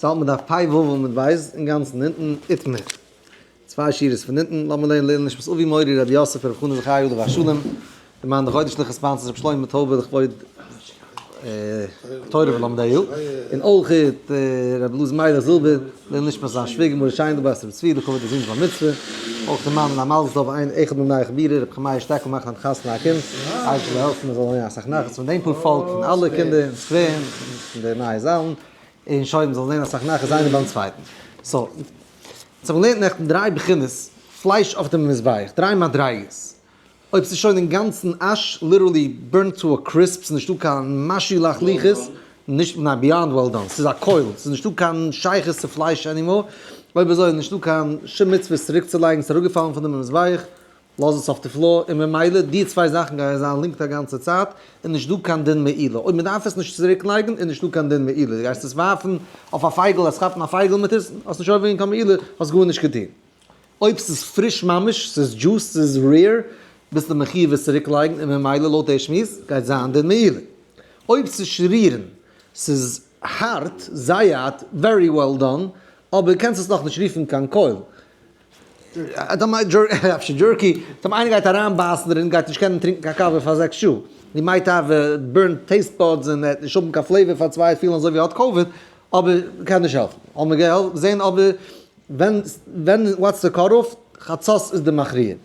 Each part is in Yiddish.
ס'האלט מען דף פ ו עמוד ב', אינגאנצן אונטן, איתמר. צוויי שורות פון אונטן, לאמיר לערנען לעילוי נשמת אבי מורי רבי יוסף רבי חנא זכרי' עליו השלום, למען די חודש'ליכע sponsors רבי שלמה טויבער לכבוד תורה ולומדיה, און אויך רבי אלעזר מיילעך זילבער, לעילוי נשמת זיין שוויגער מרת שיינדל בת רבי צבי לכבוד די זון'ס בר מצוה, אויך למען א מזל טוב איין אחד מבני חבירה רבי חמיה שטעקל מאכט היינט חתונה א קינד, אייבערשטער זאל העלפן מען זאל זען אסאך נחת פון דעם פאר פאלק, פון אלע קינדער אין סקווער, פון די נייע זאלן. און שוין מ'זאל זען אסאך נחת איינער ביים צווייטן. so, אונז האבן געלערנט נעכטן דריי בחינות פלייש אויף דעם מזבח, דריי מדריגות. אויב ס'איז שוין אינגאנצן אש, literally burnt to a crisp, ס'איז נישטא קיין משהו לחלוחית, נישט, ניין, beyond well done, ס'איז א קויל, ס'איז נישטא קיין שייכות צו פלייש anymore, אויב אזוי איז נישטא קיין שום מצוה עס צוריקצולייגן, ס'איז אראפגעפאלן פון דעם מזבח, לאז עס אויף די floor, און ממילא די צוויי זאכן גייען זיין linked א גאנצע צייט, איז נישט דא קיין דין מעילה, אויב מען דארף עס נישט צוריק לייגן איז נישט דא קיין דין מעילה, דו גייסט עס ווארפן אויף א פייגל, עס כאפן א פייגל מיט עס, האסט נישט עובר געווען קיין מעילה, האסט גארנישט געטון. אויב ס'איז פריש ממש, ס'איז דזשוס, ס'איז rare, ביסטו מחיוב עס צוריק לייגן, און ממילא לויט די שמועס גייט זיין דין מעילה. אויב ס'איז שרירין, ס'איז הארט, זייער הארט, very well done, אבער קענסט עס נאכנישט רופן קיין קויל, אפשר jerky, טאמער איינער גייט אריינבייסן דערין גייט נישט קענען טרינקן קיין קאווע פאר 6 שעה, he might have burnt taste buds און ער וועט נישט האבן קיין flavor פאר צוויי פילן אזוי ווי ער האט קאוויד, אבער קען נישט העלפן. האבן מיר געזען אבער ווען ווען what's the cut off? חצות איז די מכריע.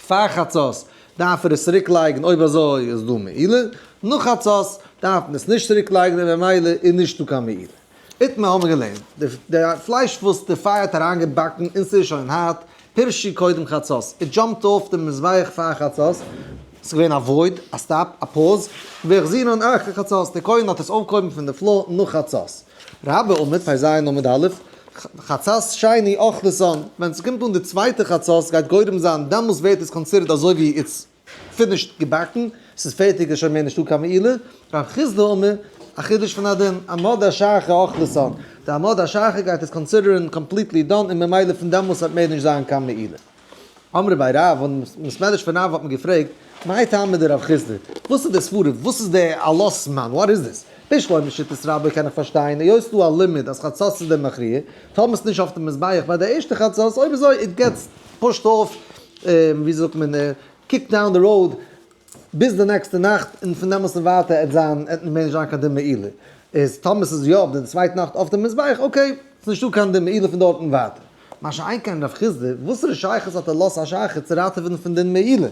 פאר חצות דארף ער עס צוריק לייגן אויב אזוי איז דא מעילה, נאך חצות דארף מען עס נישט צוריק לייגן און ממילא איז נישטא קיין מעילה. איתמר האבן מיר געלערנט, די פלייש וואס די פייער האט אריינגעבאקן און ס'איז שוין הארט, פירשו קודם חצות, it jumped off די מזבח פאר חצות, ס'איז געווען א void, א stop, א pause, והחזירן אחר חצות, די כהן האט עס אויפגעהויבן פון די floor נאך חצות. רבה אמר, פ ז עמוד א', חצות שני אכלתן, ווען ס'קומט אן די צווייטע חצות גייט גורם זיין, דעמאלס ווערט עס considered אזוי ווי it's finished געבאקן, ס'איז פערטיג איז שוין מער נישטא קיין מעילה, רב חסדא אמר, א חידוש פון א דין, עמוד השחר אכלתן, די עמוד השחר גייט עס consider ן completely done און ממילא פון דעמאלס וועט מער נישט זיין קיין מעילה. אמרי בי רב, און בית מדרש פון רב האט מען געפרעגט, מאי טעמא דרב חסדא, וואס איז די סברה, וואס איז די עלות זמן, what is this? בשלמא שיטת רבו קען איך פארשטיין, היות ס'דא א לימוד אז חצות איז דער מכריע, טאמער ס'נישט אויף די מזבח ביי די ערשטע חצות, אויב אזוי it gets pushed off, ווי זאגט מען, kicked down the road, ביז די נעקסטע נאכט, און פון דעמאלטס און ווייטער עט זיין, עט מער נישט זיין קיין דין מעילה. איז טאמער ס'איז יא די צווייטע נאכט אויף די מזבח, okay, ס'נישטא קיין דין מעילה פון דארט און ווייטער. מה שאין כן רב חסדא, וואסערע שייכות האט עלות השחר צו ראטעווען פון דין מעילה?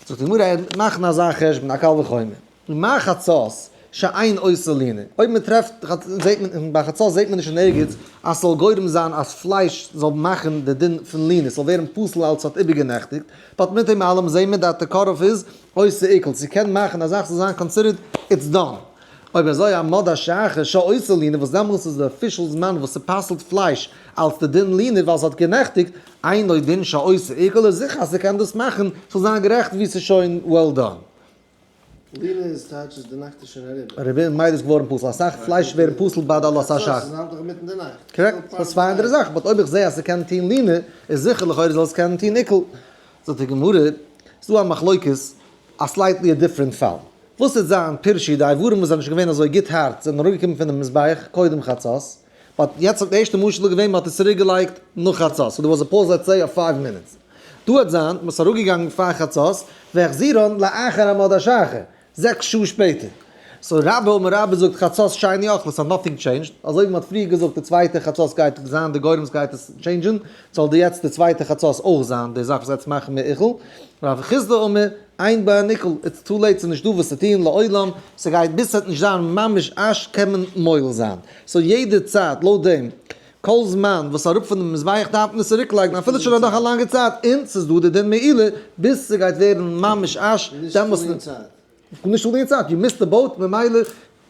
זאגט די גמרא, ער וועט מאכן אזא חשבון, א קל וחומר. מה חצות שאין עושה לינה, אויב מען טרעפט, זעט מען, ביי חצות זעט מען נישט אין ערגעץ אז ס'זאל גורם זיין אז פלייש זאל מאכן די דין פון לינה, ס'זאל ווערן פסול אלס ס'האט איבערגענעכטיגט, but מיט דעם אלעם זעהן מיר that די cut-off איז עושה עיקול, ס'קען מאכן א זאך זאל זיין considered it's done. אויב אזוי עמוד השחר שעושה לינה וואס דעמאלס איז די official זמן וואס ס'פסל'ט פלייש אלס די דין לינה ווייל ס'האט גענעכטיגט, אינו דין שעושה עיקול איז זיכער אז ס'קען דאס מאכן ס'זאל זיין גערעכט ווי ס'איז שוין well done. לינה איז טייטש אז די נאכט איז שוין אריבער. אריבער און מיידל איז געווארן פסול. אסאך פלייש ווערן פסול ביי די עלות השחר. חצות איז היינט נאך אינמיטן די נאכט. correct, ס'איז צוויי אנדערע זאכן, but אויב איך זע אז ס'קען טוהן לינה, איז זיכער לכאורה זאל עס קענען טוהן עיקול. זאגט די גמרא, ס'איז דא א מחלוקת, א slightly א different פאל. וואס וועט זיין פירשו די איברים וואס זענען נישט געווען אזוי גוט הארט זענען אראפגעקומען פונעם מזבח קודם חצות, but יעצט האט די ערשטע משל איז געווען מ'האט עס צוריק געלייגט נאך חצות, so there was a pause let's say of five minutes. דא וועט זיין מ'איז אראפגעגאנגען פאר חצות, והחזירן לאחר עמוד השחר, 6 שעה שפעטער. so רבה אמר רבה זאגט חצות שני אכלתן nothing changed, אזוי ווי מ'האט פריער געזאגט די צווייטע חצות גייט זיין די גורם ס'גייט עס change ן, זאל די יעצט די צווייטע חצות אויך זיין די זאך וואס עטס מאכן מעיקול. רב חסדא אמר אין בהן עיקול, it's too late ס'איז נישט דא וואס צו טון לעולם, ס'גייט ביז ס'וועט נישט זיין ממש אש קען מען מועל זיין. so יעדע צייט לויט דעם כל זמן וואס אראפ פון די מזבח דארף מען עס צוריק לייגן אפילו שוין אדורך א לאנגע צייט און ס'איז דא די דין מעילה ביז ס'גייט ווערן ממש אש דעמאלס נישט פארלירן צייט, you missed the boat ממילא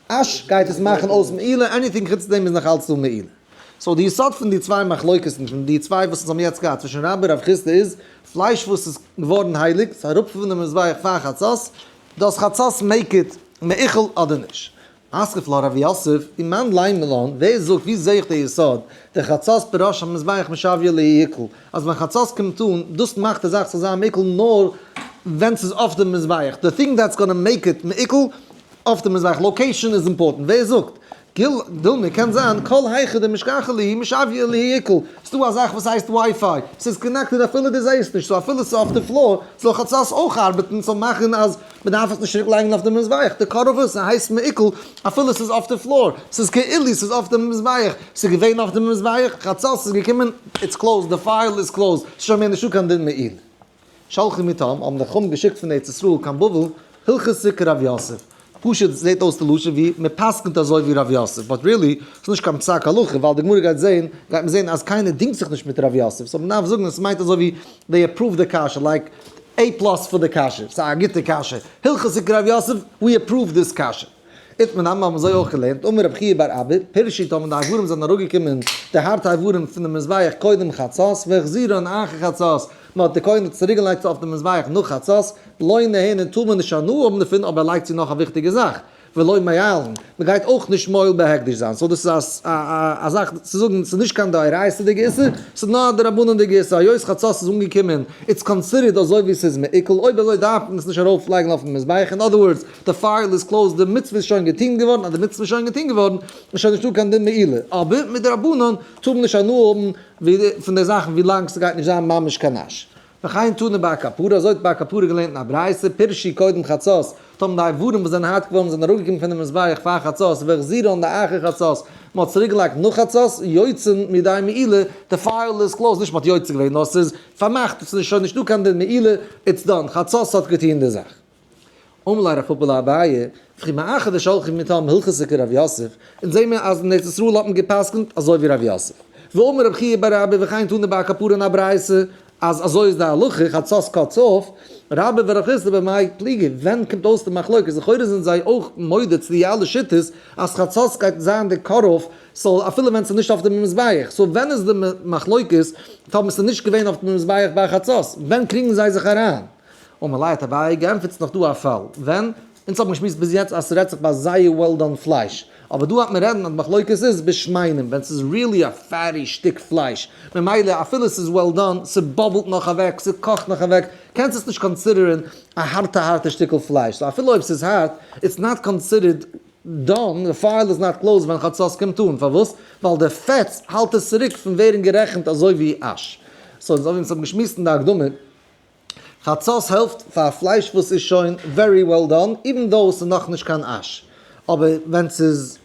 אש גייט עס מאכן אויס מעילה, anything חוץ דעם איז נאך אלץ דא מעילה. so די יסוד פון די צוויי מחלוקת'ן פון די צוויי וואס אונז האבן יעצט געהאט צווישן רבה און רב חסדא איז, פלייש וואס איז געווארן הייליג, ס'איז אראפ פון די מזבח פאר חצות, does חצות make it מעוכל אדער נישט? מתקיף לה רב יוסף, ומאן לימא לן, ווער זאגט, ווי זעה איך די יסוד, דחצות בראש המזבח משוויא לעיקול, אז ווען חצות קומט אן, דאס מאכט די זאך זאל זיין מעיקל נאר ווען ס'איז אויף די מזבח, the thing that's gonna make it מעיקל אויף די מזבח, location איז important, ווער זאגט? דילמא קען זיין כל היכא דמשכחא להו משוויא להו עיקול, ס'דא א זאך וואס הייסט WiFi, ס'איז connected אפילו דו זעהסט נישט, so אפילו ס'איז אויף די floor זאל חצות אויך ארבעטן, ס'זאל מאכן אז מ'דארף עס נישט צוריק לייגן אויף די מזבח, די cut off ס'הייסט מעיקל אפילו ס'איז אויף די floor, ס'איז כאילו ס'איז אויף די מזבח, ס'איז געווען אויף די מזבח, חצות איז געקומען, it's closed, די file איז closed, ס'איז שוין מער נישטא קיין דין מעיל. שלחו מתם, האבן די חכמים געשיקט פון ארץ ישראל קיין בבל, הלכתא כרב יוסף. פשוט זעט אויס די לשון ווי מען פסק'נט אזוי ווי רב יוסף, but really, ס'איז נישט קיין פסק הלכה, ווייל די גמרא גייט זען, גייט מען זען אז קיינער דינגט זיך נישט מיט רב יוסף, so מ'דארף זאגן אז ס'מיינט אזוי ווי they approve די קשיא, like A plus פאר די קשיא, ס'איז א גוטע קשיא, הלכתא כרב יוסף, we approve this קשיא. איתמר נמי האבן אזוי אויך געלערנט, אמר רבי חייא בר אבא, פירשו טאמער די איברים זענען אראפגעקומען, די הארטע איברים פונעם מזבח קודם חצות, והחזירן אחר חצות, מען האט די כהן צוריקגעלייגט אויף די מזבח נאך חצות, לא נהנין טאר מען נישט הנאה האבן דערפון, אבער ער לייגט צו נאך א וויכטיגע זאך, ולא מועלין, מען גייט אויך נישט מועל בהקדש זיין, so דאס איז א זאך צו זאגן, ס'איז נישט קיין דאורייתא'דיגע איסור, ס'איז נאר א דרבנן'דיגע איסור, היות חצות איז אנגעקומען, it's considered אזוי ווי ס'איז מעיקל, אויב אזוי דארף מען עס נישט ארויף לייגן אויפן מזבח, in other words, די file איז closed, די מצוה איז שוין געטון געווארן, אז די מצוה איז שוין געטון געווארן, איז שוין נישטא קיין דין מעילה, אבער מדרבנן טאר מען נישט הנאה האבן פון די זאכן ווי לאנג ס'גייט נישט זיין ממש קיין אש. וכן תנא בר קפרא, אזוי האט בר קפרא געלערנט אין א ברייתא, פירשו קודם חצות, טאמער די איברים וואס זענען הארט געווארן זענען אראפגעקומען פונעם מזבח פאר חצות, והחזירן לאחר חצות, מען האט צוריק געלייגט נאך חצות, יוצאין מידי מעילה, די file איז closed, נישט מען האט יוצא געווען, נאר ס'איז פארמאכט, ס'איז שוין נישטא קיין דין מעילה, it's done, חצות האט געטון די זאך. אמר ליה רב פפא לאביי, וכי מאחר דשלחו מתם הלכתא כרב יוסף, אונז זעהן מיר אז אין ארץ ישראל האט מען גע'פסק'נט אזוי ווי רב יוסף. ואמר רב חייא בר אבא וכן תנא בר קפרא אין א ברייתא אז אזוי איז די הלכה, חצות cuts off, רבה ורב חסדא במאי פליגי, ווען קומט אויס די מחלוקת, לכאורה זענען זיי אויך מודה צו די אלע שיטות אז חצות גייט זיין די cut off, so אפילו ווען ס'איז נישט אויף די מזבח, so ווען איז די מחלוקת טאמער ס'איז נישט געווען אויף די מזבח ביי חצות, ווען קריגן זיי זיך אריין? אמר ליה האט אביי געענטפערט ס'איז נאך דא א פאל ווען אונז האבן געשמועסט ביז יעצט אז ס'רעדט זיך ביי זייער well done פלייש, אבער דא האט מען רעדן אז די מחלוקת איז בשמנים ווען ס'איז really א fatty שטיק פלייש, ממילא אפילו ס'איז well done ס' bubble ט נאך אוועק ס'קאכט נאך אוועק קענסט עס נישט consider ען א הארטע הארטע שטיקל פלייש, so אפילו אויב ס'איז הארט it's not considered done, די file איז not closed ווען חצות קומט אן, פארוואס? ווייל די פעטס האלט עס צוריק פון ווערן גערעכנט אזוי ווי אש. so אזוי ווי אונז האבן געשמועסט אין די הקדמה. חצות העלפט פאר פלייש וואס איז שוין very well done, even though ס'איז נאכנישט קיין אש. אבער ווען ס'איז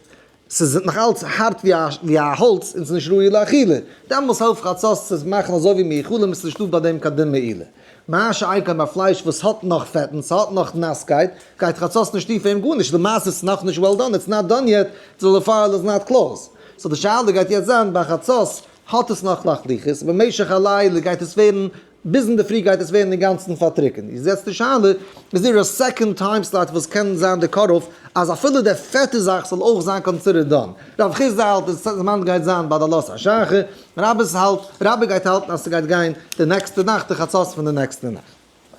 ס'איז נאך אלץ הארט ווי א ווי א האלץ און ס'איז נישט ראוי לאכילה, דעמאלס העלפט חצות צו מאכן אזוי ווי מאכלים און ס'איז נישטא ביי דעם קיין דין מעילה. מה שאין כן ביי פלייש וואס האט נאך פעטן, ס'האט נאך נאסקייט, גייט חצות נישט טון פאר אים גארנישט, למעשה ס'איז נאכנישט well done, it's not done yet, the file is not closed. so די שאלה גייט יעצט זיין ביי חצות האט עס נאך לחלוחית, במשך הלילה גייט עס ווערן ביז אינדערפרי גייט עס ווערן אינגאנצן פארטריקענט. איז יעצט די שאלה, איז there a second time slot וואס קען זיין די cut-off אז אפילו די פעטע זאך זאל אויך זיין considered done? רב חסדא האלט אז זמן גייט זיין ביי די עלות השחר, רבה'ס האלט, רבה גייט האלטן אז ס'גייט גיין די נעקסטע נאכט, די חצות פון די נעקסטע נאכט.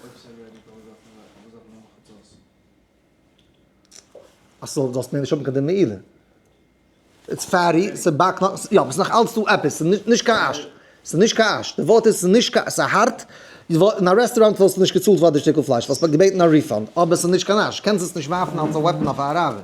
אויב ס'איז ready פארוואס דארף מען וואס דארף מען נאך חצות? אז ס'זאל זאלסט מער נישט האבן קיין דין מעילה. it's fatty, ס'באקט נאך, יא, אבער ס'איז נאך אלץ דא עפעס, ס'איז נישט קיין אש, ס'איז נישט קיין אש, די ווארט איז ס'איז נישט קיין, ס'איז הארט, אין א רעסטוראנט וואלסטו נישט געצאלט פאר די שטיקל פלייש, וואלסט געבעטן א refund, אבער ס'איז נישט קיין אש, קענסט עס נישט ווארפן אלס א weapon אויף א אראבער.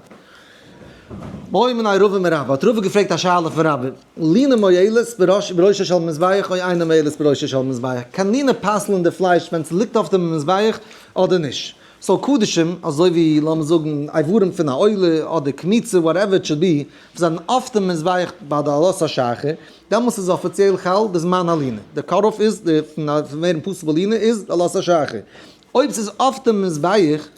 בעא מיניה רבא מרבה, האט רבא געפרעגט א שאלה פון רבה, לינה מועלת בראשו של מזבח או אינה מועלת בראשו של מזבח, קען לינה פסל'ן די פלייש ווען ס'ליגט אויף דעם מזבח אדער נישט? so קדשים, אזוי ווי לאמיר זאגן איברים פון א עולה אדער קמיצה whatever it should be, וואס זענען אויף דעם מזבח ביי די עלות השחר, דעמאלס איז אפיציעל חל די זמן הלינה, די cut-off איז די פון ווערן פסול בלינה איז עלות השחר. אויב ס'איז אויף דעם מזבח,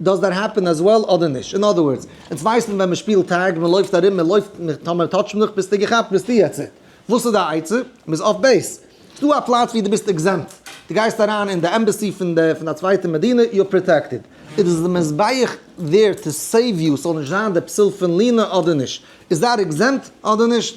does that happen as well אדער נישט? in other words, אונז ווייסן ווען מ'שפילט tag, מ'לויפט ארום, מ'לויפט, טאמער touch ט מען דיך ביסטו געכאפט, ביסטו יעצט it. וואס איז די עצה? מ'איז off base. ס'דא א פלאץ ווי דו ביסט exempt, דו גייסט אריין אין די embassy פון די פון א צווייטע מדינה, you're protected. איז די מזבח there to save you ס'זאל נישט זיין די פסול פון לינה אדער נישט? איז that exempt אדער נישט?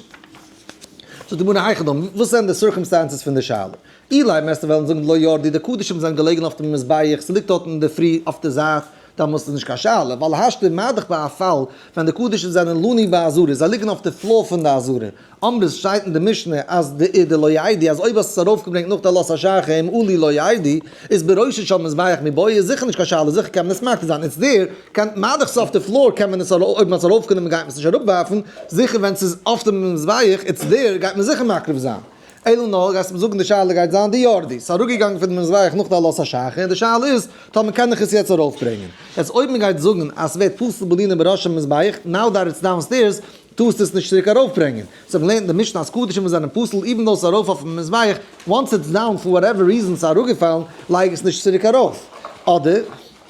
זאגט די גמרא היכי דמי, וואס זענען די circumstances פון די שאלה? אילימא וועסטו וועלן זאגן דלא ירדו, די קדשים זענען געלעגן אויף די מזבח, ס'ליגט דארט אינדערפרי אויף די זייט, דאמאלס איז נישט קיין שאלה, ווייל השתא מה דאך ביי א פאל ווען די קדשים זענען לנו בעזרה, זיי ליגן אויף די floor פון די עזרה, אמרת שטייט אין די משנה אז די דלא ירדו אז אויב האסט עס ארויפגעברענגט נאך די עלות השחר אם עלו לא ירדו איז בראשו של מזבח מיבעיא איז זיכער נישט קיין שאלה זיכער קען מען עס מקטיר זיין איצט דער קען מה דאך ס'איז אויף די floor קען מען עס אויב מ'האט עס ארויפגענומען גייט מען עס נישט אראפווארפן זיכער ווען ס'איז אויף די מזבח איצט דער גייט מען זיכער מקריב זיין אלא נאר גייסט מיר זאגן די שאלה גייט זיין דירדו ס'איז אראפגעגאנגען פון די מזבח נאך די עלות השחר און די שאלה איז טאמער קען איך עס יעצט ארויפברענגען יעצט אויב מ'גייט זאגן אז ס'ווערט פסול בלינה בראש המזבח now that it's downstairs טארסט עס נישט צוריק ארויפברענגען. סאו מ'לערנט אין די משנה אז קדשים וואס זענען פסול even though ס'איז ארויף אויפן מזבח, once it's down for whatever reason ס'איז אראפגעפאלן, לייג עס נישט צוריק ארויף. אדער,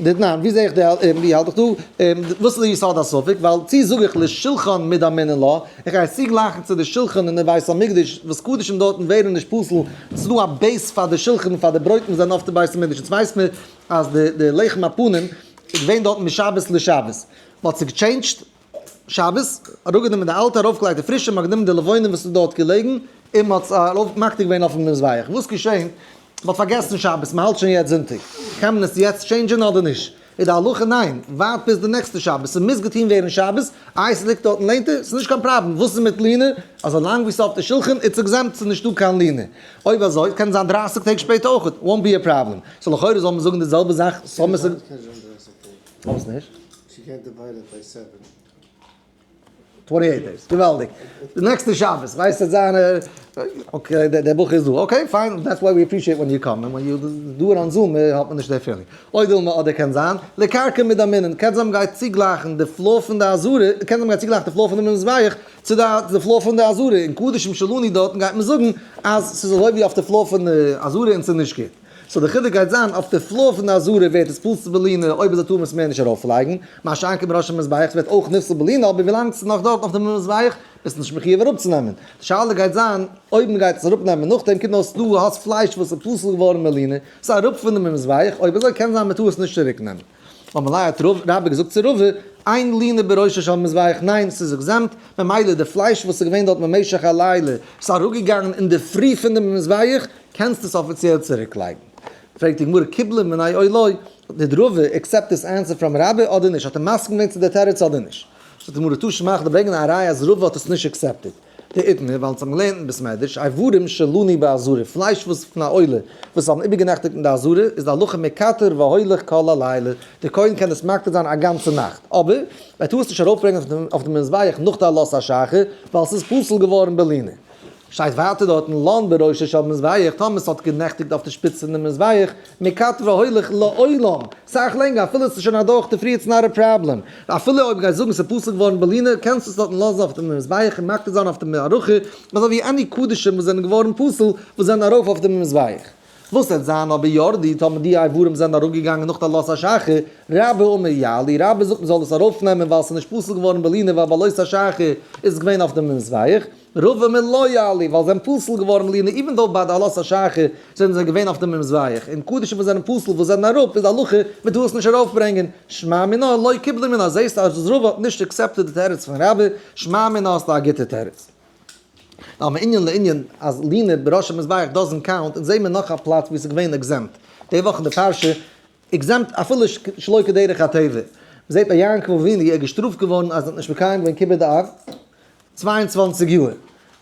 דתנן, ווי זע איך די, ווי האלט איך דא? וואס איז די יסוד הספק? ווייל צו זאג איך לשולחן מדמינן לה, איך גיי עס צוגלייכן צו די שולחן אין די בית המקדש וואס קדשים דארטן ווערן נישט פסול, ס'איז דא א base פאר די שולחן פאר די ברויטן וואס זענען אויף די בית המקדש, אונז ווייס מיר אז די לחם הפנים איז געווען דארטן משבת לשבת, מ'האט זיך גע change ט שבת, אראפגענומען די אלטע ארויפגעלייגט די פרישע, מ'האט גענומען די לבונה וואס איז דארט געלעגן, און מ'האט עס ארויף מקטיר געווען אויפן מזבח. וואס געשען? מ'האט פארגעסן שבת, מ'האלט שוין יעצט זונטאג, קען מען עס יעצט change ען אדער נישט? איז די הלכה ניין, ווארט ביז די נעקסטע שבת, ס'מוז געטון ווערן שבת, איי ס'ליגט דארטן לענטער, ס'איז נישט קיין פראבלעם, וואס איז מיט לינה? אזוי לאנג ווי ס'איז אויף די שולחן, it's exempt, ס'איז נישטא קיין לינה. אויב אזוי, קען זיין דרייסיג טעג שפעטער אויך, won't be a problem. so לכאורה זאל מען זאגן די זעלבע זאך, פארוואס נישט? She can't divide it by seven. 28 days, געוואלדיג. די נעקסטע שבת, ווייסט זיין, okay, דער בחור איז דא, okay, fine, that's why we appreciate when you come, און when you do it on Zoom האט מען נישט די feeling. או דילמא אדער קען זיין, לקרקע מדמינן, קען זיין מ'גייט צוגלייכן די floor פון די עזרה, קען זיין מ'גייט צוגלייכן די floor פון די מזבח צו די floor פון די עזרה, און קדשים שלנו דארטן גייט מען זאגן אז ס'איז אזוי ווי אויף די floor פון די עזרה און ס'איז נישט גוט. so די חילוק גייט זיין אויף די floor פון די עזרה ווערט עס פסול בלינה אויב איז א טאר מען עס מער נישט ארויפלייגן, מה שאין כן בראש המזבח ווערט אויך נפסל בלינה אבער ווילאנג ס'איז נאך דארט אויף די מזבח ביסטו נישט מחיוב אראפצונעמען. די שאלה גייט זיין אויב מען גייט עס אראפנעמען נאכדעם קומט אויס דו האסט פלייש וואס איז פסול געווארן בלינה, ס'איז אראפ פון די מזבח, אויב אזוי קען זיין מען טאר עס נישט צוריקנעמען. אמר ליה האט רבה געזאגט צו רבא, אין לינה בראשו של מזבח, ניין ס'איז exempt, ממילא די פלייש וואס איז געווען דארט במשך הלילה, ס'איז אראפגעגאנגען אינדערפרי פון די מזבח, קענסט עס אפיציעל צוריקלייגן. פרעגט די גמרא קיבלה מיניה או לא, did רבא accept this answer from רבה אדער נישט? האט ער מסכים געווען צו די תירוץ אדער נישט? זאגט די גמרא תא שמע כ'דיר ברענגען א ראיה אז רבא האט עס נישט accepted. דאיתמר, ווייל אונז האבן געלערנט אין בית מדרש, איברים שלנו בעזרה, פלייש וואס פון א עולה וואס האבן איבערגענעכטיגט אין די עזרה, איז די הלכה מקטר והולך כל הלילה, די כהן קען עס מקטיר זיין א גאנצע נאכט, אבער ער טאר עס נישט ארויפברענגען אויף די מזבח נאך די עלות השחר, ווייל ס'איז פסול געווארן בלינה. שטייט ווייטער דארטן לן בראשו של מזבח, טאמער ס'האט גענעכטיגט אויף די שפיץ פון די מזבח, מקטר והולך לעולם, סאך לענגער, אפילו ס'איז שוין אדורך די פרי it's not a problem, אפילו אויב גייסט זאגן ס'איז פסול געווארן בלינה, קענסטו עס דארטן לאזן אויף די מזבח און מקטיר זיין אויף די מערכה, אזוי ווי any קדשים וואס זענען געווארן פסול וואס זענען ארויף אויף די מזבח. וואס וועט זיין אבער ירדו, טאמער די איברים זענען אראפגעגאנגען נאך די עלות השחר, רבה אמר יעלו, רבה זאגט מ'זאל עס ארויפנעמען ווייל ס'איז נישט פסול געווארן בלינה ווייל בעלות השחר איז געווען אויף די מזבח, רבא אמר לא יעלו, ווייל זיי זענען פסול געווארן בלינה even though ביי די עלות השחר זענען זיי געווען אויף די מזבח, און קדשים וואס זענען פסול וואס זענען אראפ איז די הלכה מ'טאר עס נישט ארויפברענגען, שמע מינה לא קיבלה מינה, זעסט אז רבא האט נישט accepted די תירוץ פון רבה, שמע מינה האסטו א גוטע תירוץ. נאר מענין לענין אז לינה בראש המזבח doesn't count, אונז זעהן מיר נאך א פלאץ ווי עס איז געווען exempt, די וואך אין די פרשה, exempt אפילו שלא כדרך הטבע, מ'זעהט ביי יעקב אבינו ער איז געשטראפט געווארן אז ער האט נישט מקיים געווען כיבוד אב 22 יאר,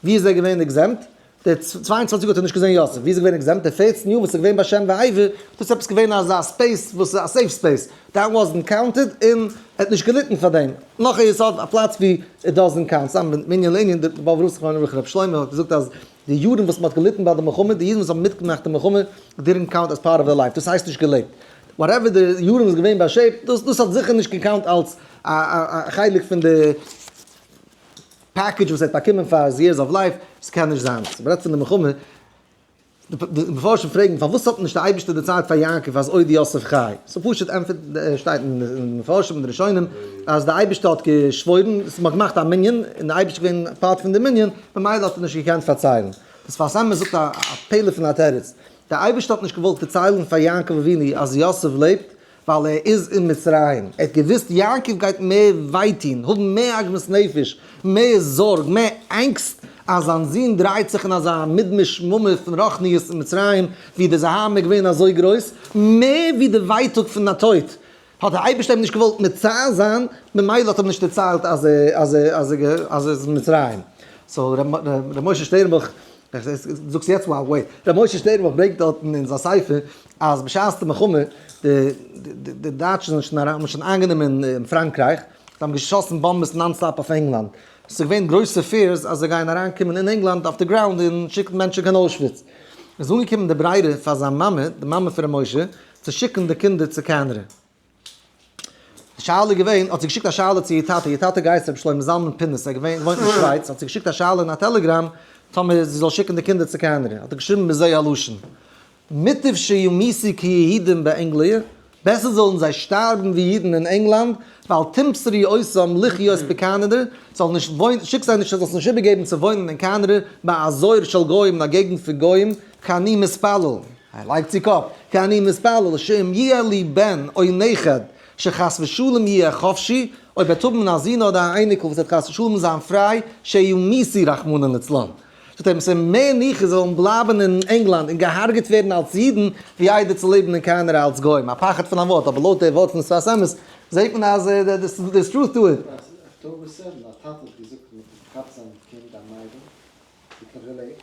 ווי איז ער געווען exempt? די 22 יאר האט ער נישט געזעהן יוסף, ווי איז ער געווען exempt? די 14 יאר וואס איז געווען ביי שם ועבר, דאס איז עפעס געווען אזא space וואס איז א safe space, that wasn't counted און ער האט נישט געליטן פאר דעם. נאך א יסוד, א פלאץ ווי it doesn't count, סתם מענין לענין, דער באבובער רב זכרונו לברכה רבי שלמה האט געזאגט אז די יארן וואס מען האט געליטן ביי די מלחמה, די אידן וואס האבן מיטגעמאכט די מלחמה didn't count as part of their life, דאס הייסט נישט געלעבט. whatever די יארן איז געווען באשעפט, דאס דאס האט זיכער נישט גע count אלס א א חלק פון די package וואס ער האט באקומען פאר his years of life, ס'קען נישט זיין. מ'רעדט פון די מלחמה. די מפרשים פרעגן פארוואס האט נישט די אייבערשטער דערציילט פאר יעקב אז עוד יוסף חי? ס'איז פשוט ענטפערט שטייט אין מפרשים און די ראשונים אז די אייבערשטער האט געשוואוירן, עס מ'האט געמאכט א מנין און די אייבערשטער איז געווען part פון די מנין ממילא האט ער נישט געקענט פארציילן. די שפת אמת זאגט א פלא פון א תירוץ, די אייבערשטער האט נישט געוואלט דערציילן פאר יעקב אבינו אז יוסף לעבט ווייל ער איז אין מצרים, ער האט געוואוסט יעקב גייט מער וויי טון, האבן מער עגמת נפש, מער זארג, מער אנגסט אז זיין זון דרייט זיך אין אזא מדבר שממה פון רוחניות אין מצרים, ווי די זוהמא איז געווען אזוי גרויס, מער ווי די ווייטאג פון א טויט. האט דער אייבערשטער אים נישט געוואלט מצער זיין, ממילא האט ער אים נישט דערציילט אז אז אז אז ער איז אין מצרים. so ר' משה שטערנבוך, זאגסט יעצט wow wait, ר' משה שטערנבוך ברענגט דארטן אין זיין ספר אז בשעת די מלחמה, די די דייטשן זענען שוין אריין, האבן שוין איינגענומען פראנקרייך, זיי האבן געשאסן באמבעס non-stop אויף ענגלאנד, ס'איז געווען גרויסע fears אז זיי גייען אריינקומען אין ענגלאנד אויף די ground און שיקן מענטשן קיין אוישוויץ. איז אנגעקומען די ברירה פאר זיין מאמע, די מאמע פון ר' משה, צו שיקן די קינדער צו קאנאדע. די שאלה איז געווען, האט זי געשיקט א שאלה צו איר טאטע, איר טאטע גייסט רבי שלמה זלמן פינעס, ער געווען געוואוינט אין שווייץ, האט זי געשיקט א שאלה אין א טעלעגראם טאמער זי זאל שיקן די קינדער צו קאנאדע, האט ער געשריבן בזה הלשון, מוטב שימותו כיהודים באנגליה, בעסער זאלן זיי שטארבן ווי אידן אין ענגלאנד, ואל תמסרי אותם לחיות בקאנאדע, זאל נישט וואוינען, שיק זיי נישט, זאלסט נישט איבערגעבן צו וואוינען אין קאנאדע, באזור של גוים, אין א געגנט פון גוים, כי אני מתפלל. ער לייגט צו קאפ, כי אני מתפלל שאם יהיה לי בן או נכד שחס ושלום יהיה חפשי, אויב וועט האבן א זון אדער א אייניקל וואס וועט חס ושלום זיין פריי, שימותו רחמנא לצלן. זאגט ער, ס'איז מער ניחא זיי זאלן בלייבן אין ענגלאנד און געהארגעט ווערן אלס אידן, ווי איידער צו לעבן אין קאנאדע אלס גוים. א פחד פון א ווארט, אבער לויט די ווארט פון שפת אמת זעט מען אז there's truth to it. October seven, א טאטע האט געזאגט מען האט געכאפט זיין קינד א מיידל, זי האט נאך געלעבט,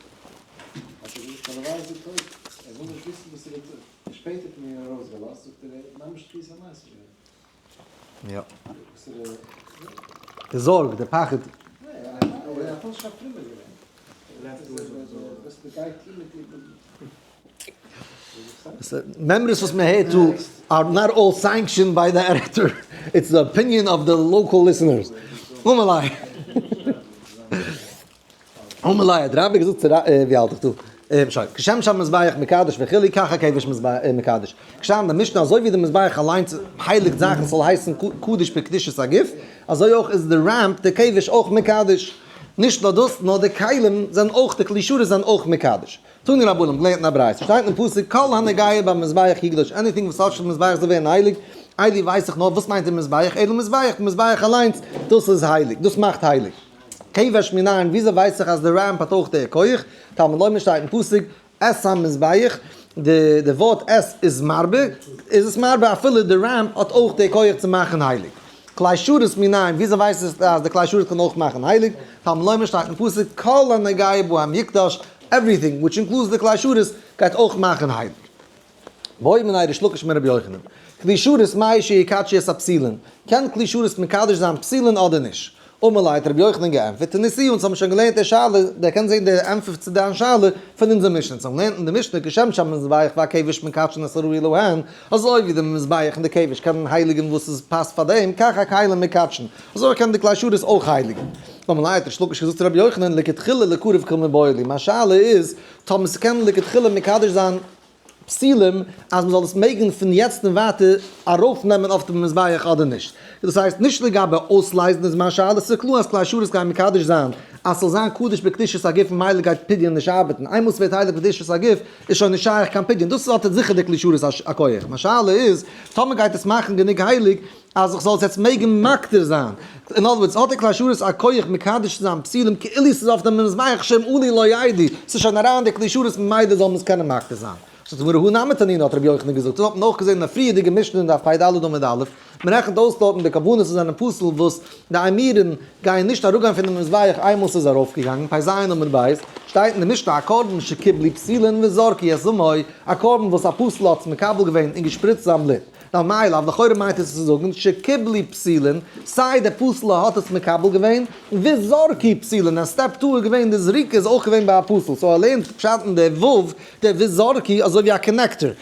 האט ער געזאגט הלוואי איז זי טויט, ער וויל נישט וויסן וואס זי וועט זאגן, שפעטער האט מען איר ארויסגעלאזט, זאגט ער, ממש תחיית המתים געווען. יא. די זארג, די פחד. מימרות וואס מען הערט דא are not all sanctioned by the editor, it's the opinion of the local listeners. אמר ליה. אמר ליה האט רבי געזאגט צו ווי האלט איך דא? שוין, כשם שהמזבח מקדש וכו' כך הכבש מקדש. געשטאנען אין די משנה אזוי ווי די מזבח אליינס הייליגט זאכן ס'זאל הייסן קדוש בקדושת הגוף, אזוי אויך איז די ram, די כבש אויך מקדש. נישט נאר דאס, נאר די כלים זענען אויך, די כלי שרת זענען אויך מקדש. תנו רבנן, געלערנט אין א ברייתא, שטייט אין פסוק כל הנוגע במזבח יקדש, anything וואס touch ט די מזבח זאל ווערן הייליג, אלו ווייס איך נאר וואס מיינט די מזבח, אלא מזבח, די מזבח אליינס, דאס איז הייליג, דאס מאכט הייליג. כבש מנין, וויאזוי ווייס איך אז די ram האט אויך די כח? תלמוד לומר שטייט אין פסוק, את המזבח, די די ווארט את איז מרבה, איז עס מרבה אפילו די ram האט אויך די כח צו מאכן הייליג. כלי שרת מנין, וויאזוי ווייס איך אז די כלי שרת קען אויך מאכן הייליג? תלמוד לומר שטייט אין פסוק, כל הנוגע בהם יקדש, everything, which includes די כלי שרת, גייט אויך מאכן הייליג. בעא מיניה ריש לקיש מרבי יוחנן. כלי שרת מהו שיקדשו את הפסולין. קען כלי שרת מקדש זיין פסולין אדער נישט? אמר ליה האט רבי יוחנן געענטפערט, תניתוה אונז האבן שוין געלערנט די שאלה, דער קען זען די ענטפער צו דיין שאלה פון אונזער משנה, אונז האבן געלערנט אין די משנה כשם שהמזבח והכבש מקדשין את הראוי להן, אזוי ווי די מזבח און די כבש קענען הייליגן וואס עס פאסט פאר דעם, כך הכלים מקדשין, אזוי קען די כלי שרת אויך הייליגן. אמר ליה האט ריש לקיש געזאגט צו רבי יוחנן, לכתחילה לקרוב קמיבעיא לי, מיין שאלה איז, טאמער ס'קען לכתחילה מקדש זיין פסולים אז מ'זאל עס מעגן פון יעצט און ווייטער ארויפנעמען אויף דעם מזבח אדער נישט. דאס הייסט, נישט לגבי אויסלייזן איז מיין שאלה, ס'איז קלאר אז כלי שרת גייען מקדש זיין אז ס'זאל זיין קדוש בקדושת הגוף ממילא גייט פדיון נישט ארבעטן, איינמאל ס'ווערט הייליג בקדושת הגוף איז שוין נישט שייך קיין פדיון, דאס האט זיכער די כלי שרת א כח. מיין שאלה איז, טאמער גייט עס מאכן גענוג הייליג אז איך זאל עס יעצט מעגן מקטיר זיין, in other words, האט די כלי שרת א כח מקדש צו זיין פסולים כאילו ס'איז אויף דעם מזבח שהם עלו לא ירדו, ס'איז שוין אריין די כלי שרת ממילא זאל מען עס קענען מקטיר זיין. זאגט די גמרא הא נמי תנינא האט רבי יוחנן געזאגט, דאס האט מען אויך געזען אין א פריערדיגע משנה אין דף פ"ד עמוד א', מען רעכנט אויס דארטן די קרבנות וואס זענען פסול וואס די אימורין גייען נישט אראפגיין פונעם מזבח איינמאל ס'איז ארויפגעגאנגען, פ"ז עמוד ב', שטייט אין די משנה א קרבן שקיבלו פסולין וזרקו את דמו, א קרבן וואס א פסול האט עס מקבל געווען און געשפריצט זיין בלוט. נאר מאי לאו, לכאורה מיינט עס צו זאגן שקיבלו פסולין, סיי דער פסול האט עס מקבל געווען, וזרקו פסולין, און step two איז געווען די זריקה איז אויך געווען ביי א פסול, so ער לערנט פשט אין די ו', די וזרקו אזוי ווי א connector,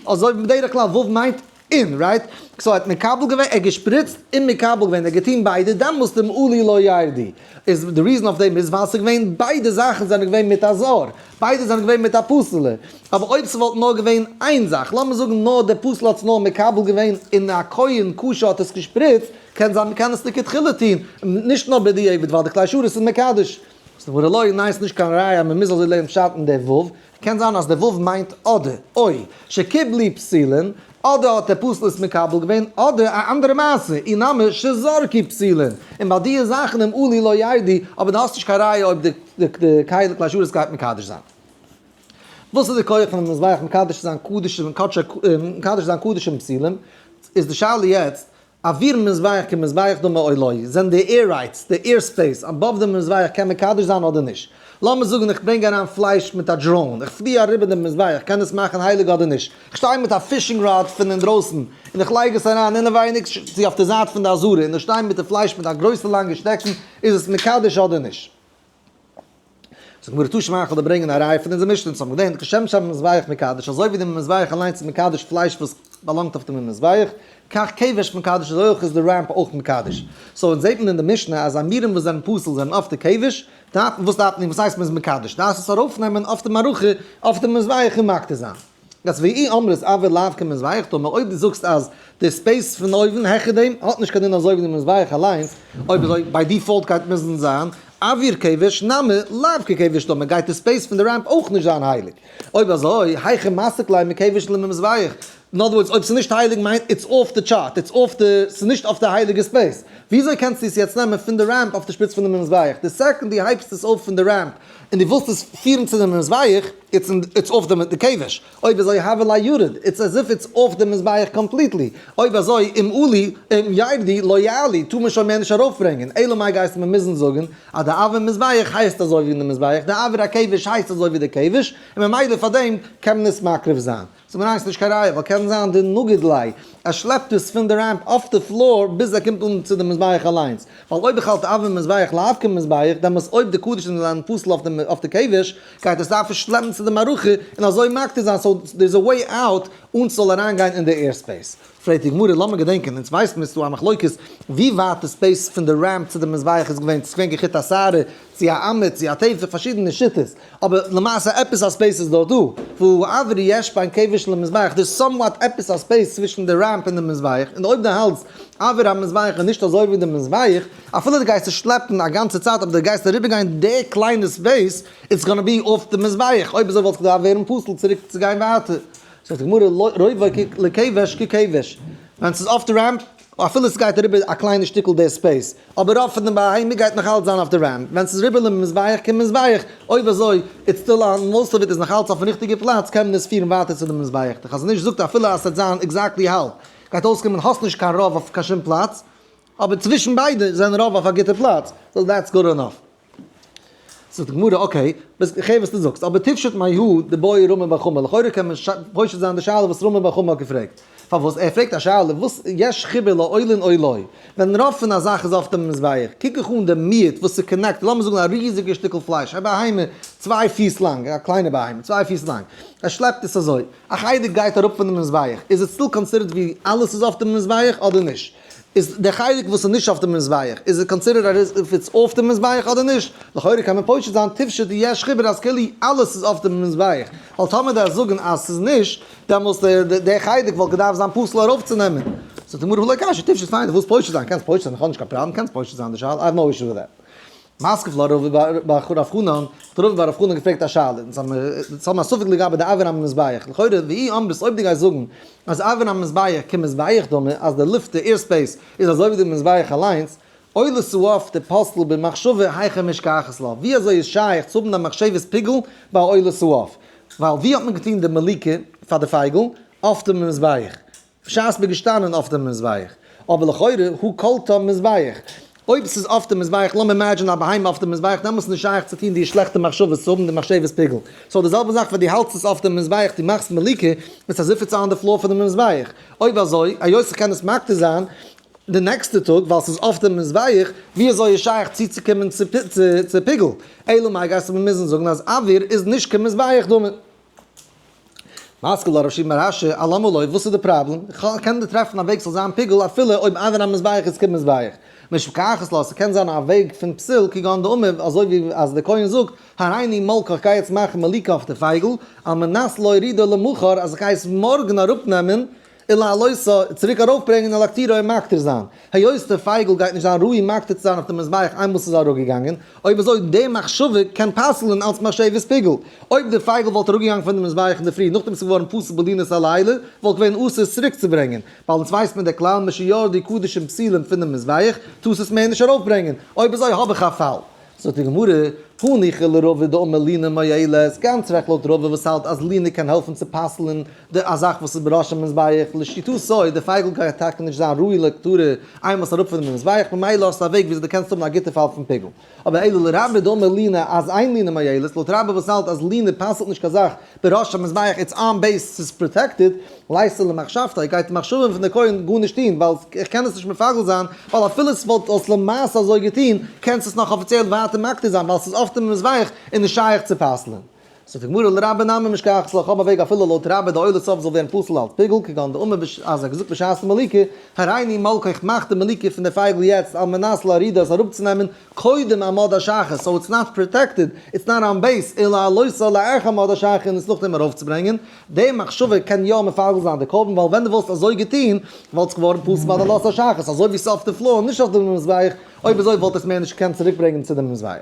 אזוי ווי בדרך כלל ו' מיינט אין, right? so ער האט מקבל געווען, ער האט געשפריצט און מקבל געווען, ער האט געטון ביידע, דעמאלסט אם עלו לא ירדו. איז די reason אויף דעם איז ווייל ס'איז געווען ביידע זאכן זענען געווען מיט א זר, ביידע זענען געווען מיט א פסול'ע, אבער אויב ס'וואלט נאר געווען איין זאך, לאמיר זאגן נאר דער פסול האט עס נאר מקבל געווען און א כהן כשר האט עס געשפריצט, קען זיין מ'קען עס לכתחילה טון, נישט נאר בדיעבד ווייל די כלי שרת איז מקדש. זאגט די גמרא לא, ניין ס'נישט קיין ראיה אז מ'מוז אזוי לערנען פשט אין דער ו', קען זיין אז דער ו' מיינט אדער, אוי, שקיבלו פסולין, אדער האט דער פסול עס מקבל געווען, אדער א אנדערע מעשה, אי נמי שזרקו פסולין, און ביי דיע זאכן אם עלו לא ירדו, אבער דו האסט נישט קיין ראיה אויב די די כלי שרת גייט מקדש זיין. וואס איז די כח פונעם מזבח מקדש צו זיין קדשים און קדשי מקדש זיין קדשים פסולים? איז די שאלה יעצט, אוויר מזבח כמזבח דמי או לא, זענען די air rights, די air space above די מזבח קען מקדש זיין אדער נישט? לאמיר זאגן איך ברענג אריין פלייש מיט א drone, איך פלי אריבער דעם מזבח, קען עס מאכן הייליג אדער נישט? איך שטיי מיט א fishing rod פון אינדרויסן און איך לייג עס אריין אינעווייניג צו אויף די זייט פון די עזרה און איך שטיי מיט די פלייש מיט א גרויסע לאנגע שטעקן, איז עס מקדש אדער נישט? זאגט גמרא תא שמע איך וועל דיר ברענגען א ראיה פון אונזער משנה, אונז האבן געלערנט כשם שהמזבח מקדש, אזוי ווי די מזבח אליינס איז מקדש פלייש וואס באלאנגט אויף דעם מזבח, כך כבש מקדש אזוי אויך איז די ramp אויך מקדש. so אונז זעט מען אין די משנה אז אימורים וואס זענען פסול זענען אויף די כבש, דארף וואס דארף מען וואס הייסט מען איז מקדש? דארפסט עס ארויפנעמען אויף די מערכה אויף די מזבח און מקטיר זיין. אז ואי אמרת אויר לאו כמזבח דמי, אויב דו זאגסט אז די space פון אויבן העכער דעם האט נישט קיין דין אזוי ווי די מזבח אליינס, אויב אזוי by default גייט מוזן זיין אויר כבש נמי לאו ככבש דמי, גייט די space פון די ramp אויך נישט זיין הייליג. אויב אזוי היכי מסיק ליה מכבש למזבח, אין other words אויב ס'איז נישט הייליג מיינט it's off the chart, it's off the, ס'איז נישט אויף די הייליגע space. וויאזוי קענסטו עס יעצט נעמען פון די ramp אויף די שפיץ פון די מזבח? די second דו הייבסט עס אויף פון די ramp און דו ווילסט עס פירן צו די מזבח, it's it's off די כבש. אויב אזוי הוה ליה ירד, it's as if it's off די מזבח completely. אויב אזוי אם עלי אם ירדו לא יעלו, טאר מען שוין מער נישט ארויפברענגען. אלא מאי גייסטו מיר מוזן זאגן אז די אויר מזבח הייסט אזוי ווי די מזבח, די אויר הכבש הייסט אזוי ווי די כבש, און ממילא פאר דעם קען מען עס מקריב זיין. זאג מיר איינס, נישט קיין ראיה, ווייל קען זיין דנגיד ליה, ער שלעפט עס פון די ramp אויף די floor ביז ער קומט אן צו די מזבח אליינס, ווייל אויב איך האלט אויר מזבח לאו כמזבח, דעמאלס אויב די קדשים זענען פסול אויף די כבש, גייט עס דארפן שלעפן צו די מערכה און אזוי מקטיר זיין, so there is a way out אן ס'זאל אריינגיין אין די air space. פרעגט די גמרא, לאמיר געדענקען, אונז ווייסן מיר ס'דא א מחלוקת ווי ווייט די space פון די ramp צו די מזבח איז געווען, צו ס'איז געווען כחוט השערה, צו א אמה, צו א טפח, פארשידענע שיטות, אבער למעשה עפעס א space איז דארט דא, והא אויר יש בין כבש למזבח, דער'ס somewhat עפעס א space צווישן די ramp און די מזבח, און אויב דו האלטסט אויר המזבח איז נישט אזוי ווי די מזבח, אפילו דו גייסט עס שלעפן א גאנצע צייט אבער דו גייסט אריבערגיין די קליינע space, it's gonna be off די מזבח, אויב אזוי וואלט געדארפט ווערן פסול צוריק צו גיין ווייטער. זאגט די גמרא רובו לכבש ככבש, ווען ס'איז אויף די ramp, אפילו ס'גייט אריבער א קליינע שטיקל די space, אבער רוב פון די בהמה גייט נאך אלץ זיין אויף די ramp, ווען ס'איז ריבער למזבח כמזבח, אויב אזוי it's still on, most of it איז נאך אלץ אויפן ריכטיגע פלאץ, קען מען עס פירן ווייטער צו די מזבח. די חזון איש זאגט אפילו אז ס'וועט זיין exactly האלב, גייט אויסקומען האסט נישט קיין רוב אויף קיין שום פלאץ, אבער צווישן ביידע זענען רוב אויף א גוטע פלאץ, so that's good enough. זאגט די גמרא, okay, איך הער וואס דו זאגסט, אבער תפשוט מהא דבעי רמי בר חמא, לכאורה קען מען פושט זיין די שאלה וואס רמי בר חמא האט געפרעגט, פארוואס ער פרעגט א שאלה וואס יש חיבור לעולין או לא, ווען רוב פון א זאך איז אויף דעם מזבח, קוק איך אן די מיעוט וואס איז connected, לאמיר זאגן א ריזיגע שטיקל פלייש, א בהמה צוויי פיס לאנג, א קליינע בהמה צוויי פיס לאנג, ער שלעפט עס אזוי, א חלק גייט אראפ פונעם מזבח, איז עס still considered ווי אלעס איז אויף דעם מזבח אדער נישט? איז די חלק וואס איז נישט אויף די מזבח איז עס considered as if it's off די מזבח אדער נישט? לכאורה קען מען פושט זיין תפשוט דיש חיבור אז כאילו אלעס איז אויף די מזבח, ווייל טאמער דארפסט זאגן אז ס'איז נישט, דעמאלס די חלק וואלט געדארפט זיין פסול ארויפצונעמען. זאגט די גמרא ולא קשיא תפשוט פיין דו ווילסט פושט זיין קענסט פושט זיין איך האב נישט קיין פראבלעם קענסט פושט זיין די שאלה I have no issue with that. מתקיף לה רבא בר רב חנן, האט רבא בר רב חנן געפרעגט א שאלה, אונז האבן א ספק לגבי די אויר המזבח, לכאורה ואי אמרת אויב דו גייסט זאגן אז אויר המזבח כמזבח דמי, אז די לופט די air space איז אזוי ווי די מזבח אליינס, עולת העוף דפסלה במחשבה היכי משכחת לה, ווי אזוי איז שייך צו האבן א מחשבת פיגול ביי עולת העוף? ווייל ווי האט מען געטון די מליקה פאר די פייגל? אויף די מזבח. בשעת מ'איז געשטאנען אויף דעם מזבח, אבער לכאורה הא קלתה מזבח, אויב ס'איז אויף דעם מזבח, לאמיר imagine א בהמה אויף דעם מזבח, דעמאלטס איז נישט שייך צו טון די שלעכטע מחשבות, צו האבן די מחשבת פיגול. so די זעלבע זאך ווען דו האלטסט עס אויף דעם מזבח, דו מאכסט מליקה, איז as if it's on the floor פון דעם מזבח. אויב אזוי, היות איך קען עס מקטיר זיין די נעקסטע טאג, ווייל ס'איז אויף דעם מזבח, ווי אזוי איז שייך צוצוקומען צו פיגול? אלא מאי גייסטו מיר מוזן זאגן אז אויר איז נישט כמזבח דמי. מתקיף לה רב שימי בר אשי, אלמה לא, וואס איז די פראבלעם? איך קען דיר טרעפן א וועג ס'זאל זיין פיגול אפילו אויב אויר המזבח איז כמזבח. משכחת לה, ס'קען זיין א וועג פון פסול כגון דאמר, אזוי ווי אז דער כהן זאגט, הריני מולקך איך גיי יעצט מאכן מליקה אויף די פייגל, על מנת להורידו למחר אז איך גיי עס מארגן אראפנעמען, ולהעלותו, צוריק ארויפברענגען ולהקטירו און מקטיר זיין. היות די פייגל גייט נישט זיין ראוי מקטיר צו זיין אויף די מזבח איינמאל ס'איז אראפגעגאנגען, אויב אזוי די מחשבה קען פסל'ן אלס מחשבת פיגול. אויב די פייגל וואלט אראפגעגאנגען פון די מזבח אינדערפרי נאכדעם ס'איז געווארן פסול בלינת הלילה, וואלט געווען אסור עס צוריקצוברענגען. ווייל אונז ווייסט מען די כלל משירדו קדשים פסולים פונעם מזבח, טארסט עס מער נישט ארויפברענגען. אויב אזוי האב איך א פאל. זאגט די גמרא, הניחא לרבא דאמר לינה מועילת, גאנץ רעכט לויט רבא וואס האלט אז לינה קען העלפן צו פסל'ן די א זאך וואס איז בראש המזבח, לשיטתו די פייגל גייט טאקע נישט זיין ראוי להקטרה איינמאל ס'אראפ פונעם מזבח, ממילא האסטו א וועג וויאזוי דו קענסט האבן א גוטע פאל פון פיגול. אבער אלא לרבה דאמר לינה אז אין לינה מועילת, לויט רבה וואס האלט אז לינה פסל'ט נישט קיין זאך בראש המזבח it's on base ס'איז protected, ליתא למחשבתיה גייט די מחשבה פון די כהן גארנישט טון ווייל איך קען עס נישט מפגל זיין ווייל אפילו עס וואלט אויס למעשה אזוי געטון קענסט עס נאך אפיציעל ווייטער מקטיר זיין ווייל ס'איז אויף דעם מזבח און נישט שייך צו פסל'ען. זאגט די גמרא לרבה נמי משכחת לה, כ'האב א וועג אפילו לויט רבה די עולת עוף זאל ווערן פסול אלץ פיגול כגון דאמר בש אז ער האט געזאגט בשעת מליקה הריני מולקה איך מאך די מליקה פון די פייגל יעצט על מנת להורידה עס אראפצונעמען קודם עמוד השחר so it's not protected it's not on base אלא להעלותה לאחר עמוד השחר און עס נאכדעם ארויפצוברענגען. די מחשבה קען יא מפגל זיין די קרבן ווייל ווען דו וואלסט אזוי געטון וואלט עס געווארן פסול ביי די עלות השחר אזוי ווי ס'איז אויף די floor נישט אויף די מזבח אויב אזוי וואלט עס מער נישט געקענט צוריקברענגען צו די מזבח.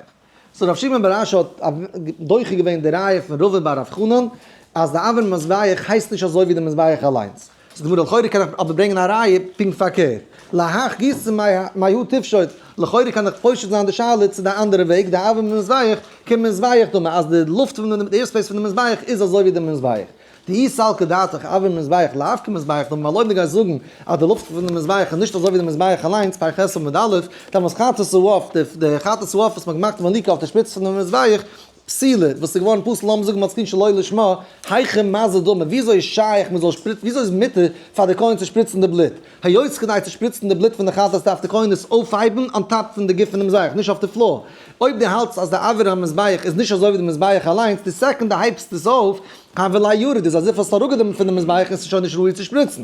so רב שמעון בר אשי האט דוחה געווען די ראיה פון רבא בר רב חנן אז די אויר מזבח הייסט נישט אזוי ווי די מזבח אליינס. זאגט די גמרא לכאורה קען איך אבער ברענגען א ראיה פונקט פארקערט, להך גיסא מהא תפשוט, לכאורה קען איך פושט זיין די שאלה צו די אנדערע וועג, די אויר מזבח כמזבח דמי, אז די לופט פון די air space פון די מזבח איז אזוי ווי די מזבח. דאי סלקא דעתך אויר מזבח לאו כמזבח דמי, ווייל אויב דו גייסט זאגן אז די לופט פון די מזבח איז נישט אזוי ווי די מזבח אליינס, פרק ח' עמוד א', דעמאלס חטאת העוף, די חטאת העוף וואס מ'האט געמאכט מליקה אויף די שפיץ פון די מזבח, פסילה, וואס איז געווארן פסול לאמיר זאגן מ'האט עס געטון שלא לשמה, היכי מזי דמי, וויאזוי איז שייך מ'זאל שפריצן, וויאזוי איז מותר פאר די כהן צו שפריצן די בלוט? היות כדי צו שפריצן די בלוט פון די חטאת דארף די כהן עס אויפהייבן on top פון די גוף פונעם מזבח, נישט אויף די floor. אויב דו האלטסט אז די אויר המזבח איז נישט אזוי ווי די מזבח אליינס, די second דו הייבסט עס אויף, הוה ליה יריד, איז as if האסט אראפגענומען פון די מזבח און ס'איז שוין נישט ראוי צו שפריצן.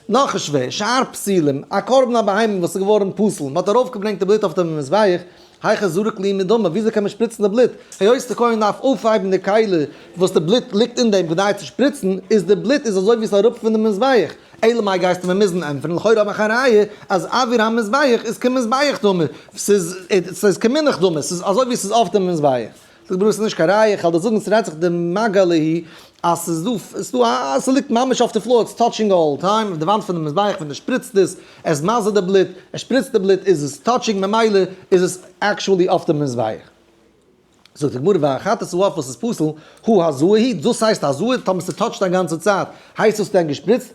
נאך שווער, שאר פסולים, א קרבן א בהמה וואס איז געווארן פסול, מ'האט ארויפגעברענגט די בלוט אויף דעם מזבח, היכי זריק להו מדמא, וויאזוי קען מען שפריצן די בלוט, היות די כהן דארף אויפהייבן די כלי וואס די בלוט ליגט אין דעם כדי צו שפריצן, איז די בלוט איז אזוי ווי עס איז אראפ פון די מזבח, אלא מאי גייסטו מיר מוזן ענטפערן, לכאורה האב איך א ראיה אז אויר המזבח איז כמזבח דמי, ס'איז כמונח דמי, ס'איז אזוי ווי ס'איז אויף דעם מזבח. זאגט ברוך ס'איז נישט קיין ראיה, כ'וועל דיר זאגן ס'רעדט זיך דמגע להו אז ס'איז דא ס'איז דא א ס'ליגט ממש אויף די floor it's touching all time די וואנט פונעם מזבח ווען די שפריצט עס עס מזה די בלוט עס שפריצט די בלוט איז עס touching ממילא איז עס actually אויף די מזבח. זאגט די גמרא והחטאת העוף וואס איז פסול הא הזאה היא דאס הייסט הזאה טאמער ס' touch ט א גאנצע צייט הייסט עס דען געשפריצט?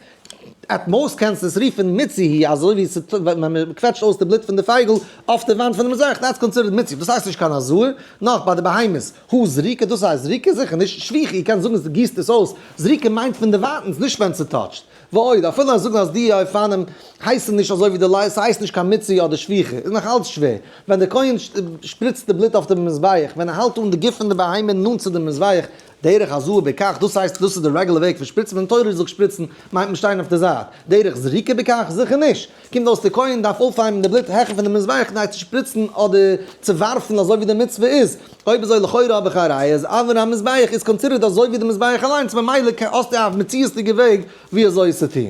at most קענסטו עס רופן מיצי היא, אזוי ווי ווען מען קוועטשט אויס די בלוט פון די פייגל אויף די וואנט פון די מזבח, that's considered מיצי, דאס הייסט נישט קיין הזאה, נאך ביי די בהמות, הא זריקה, דאס הייסט זריקה? זיכער נישט, שפיכה, איר קענט זאגן אז דו גיסט עס אויס, זריקה מיינט פון די ווייטנס, נישט ווען ס' touch ט. ועוד, אפילו אז זאגן אז די אופנים הייסן נישט אזוי ווי די לייז, ס'הייסט נישט קיין מיצי אדער שפיכה, איז נאך אלץ שווער. ווען דער כהן שפריצט די בלוט אויף די מזבח, ווען ער האלט אן די גוף פון די בהמה נאנט צו די מזבח, דרך הזאה בכך, דאס הייסט דאס איז די רעגולער וועג פון שפריצן, ווען תורה זאגט שפריצן מיינט מען שטיין אויף די זייט, דרך זריקה בכך? זיכער נישט! קומט אויס די כהן דארף אויפהייבן די בלוט העכער פון די מזבח כדי צו שפריצן אדער צו ווארפן אזוי ווי די מצוה איז, אויב אזוי לכאורה האב איך א ראיה אז אויר המזבח איז considered אזוי ווי די מזבח אליינס ממילא האסטו א מציאות'דיגע וועג ווי אזוי עס צו טון.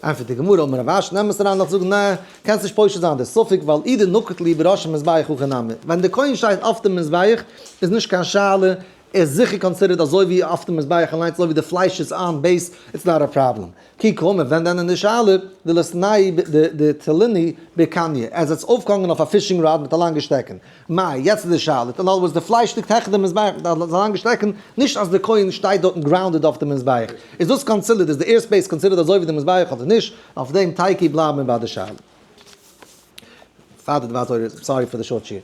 ענטפערט די גמרא, אמר רב אשי, נעם עס אריין נאך זאגן, נע, קענסט נישט פושט זיין די ספק, ווייל אי דנקיט להו בראש המזבח הכי נמי, ווען די כהן שטייט אויף די מזבח איז נישט קיין שאלה, ער איז זיכער considered אזוי ווי אויף די מזבח אליינס, אזוי ווי די פלייש איז on base, it's not a problem. כי קאמר, ווען דען איז די שאלה, דליתנהו דתלינהו בקניא, ער זיצט אויפגעהאנגען אויף א fishing rod מיט א לאנגע שטעקן, מאי, יעצט איז די שאלה, אין other words די פלייש ליגט העכער די מזבח מיט א לאנגע שטעקן, נישט אז די כהן שטייט דארטן grounded אויף די מזבח, איז דאס considered, איז די air space considered אזוי ווי די מזבח אדער נישט, אויף דעם תיקו בלייבן מיר ביי די שאלה. פאר די דבר תורה, sorry פאר די short שיעור.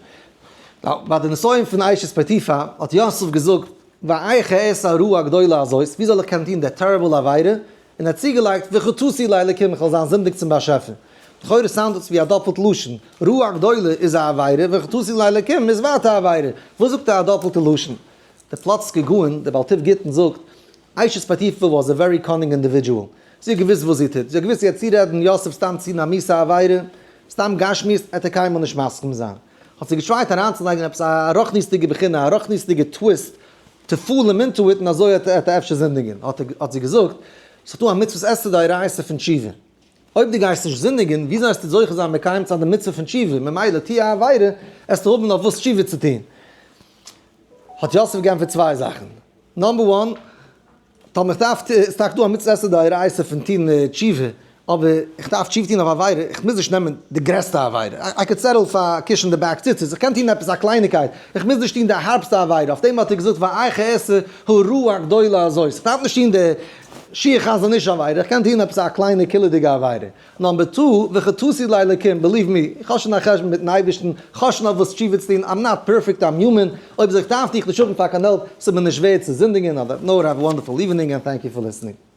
ביי די נסיון פון אשת פוטיפר האט יוסף געזאגט, ואיך אעשה הרעה הגדולה הזאת, ווי זאל איך קענען טון די terrible עבירה, און ער האט צוגעלייגט, וחטאתי לאלקים, איך וועל זיין זינדיג צום באשעפער. לכאורה sound עס ווי א דאפלט לשון, רעה הגדולה איז א עבירה, וחטאתי לאלקים איז ווייטער א עבירה. וואס זאגט ער א דאפלטע לשון? דער פלאצקער גאון, דער בעל טוב גיטין זאגט, אשת פוטיפר was a very cunning individual. זי האט געוואוסט וואס זי טוט. זי האט געוואוסט יעצט צורעדן יוסף סתם צו א מיאוסע עבירה, סתם גשמיות, עט ער קיינמאל נישט מסכים זיין. האט זי גע try ט אריינצולייגן עפעס א רוחניות'דיגע בחינה, א רוחניות'דיגע twist, to fool him into it און אזוי וועט ער אפשר זינדיגען, האט זי געזאגט, ס'איז דא א מצוות עשה דאורייתא פון תשובה, אויב דו גייסט נישט זינדיגען, וויאזוי וועסטו זוכה זיין מקיים צו זיין די מצוה פון תשובה, ממילא טוה א עבירה, וועסטו האבן אויף וואס תשובה צו טון. האט יוסף געענטפערט צוויי זאכן, number one, טאמער איך דארף, ס'איז טאקע דא א מצוות עשה דאורייתא פון טון תשובה, אבער איך דארף תשובה טון אויף עבירה, איך מוז נישט נעמען די גרעסטע עבירה, I could settle פאר קישן די back ציצית, איך קען טון עפעס א קלייניקייט, איך מוז נישט טון די הארבסטע עבירה, אויף דעם האט ער געזאגט ואיך אעשה הרעה הגדולה הזאת, איך דארף נישט טון די שיעור חזון איש עבירה, איך קען טון עפעס א קליינע קילעדיגע עבירה. number two, וחטאתי לאלקים, believe me, איך האב שוין א חשבון מיטן אייבערשטן, איך האב שוין אויף וואס תשובה צו טון, I'm not perfect, I'm human, אויב זיך דארף דיך נישט האבן פאר קיין help, ס'איז מיר נישט ווערד צו זינדיגן, on that note, have a wonderful evening and thank you for listening.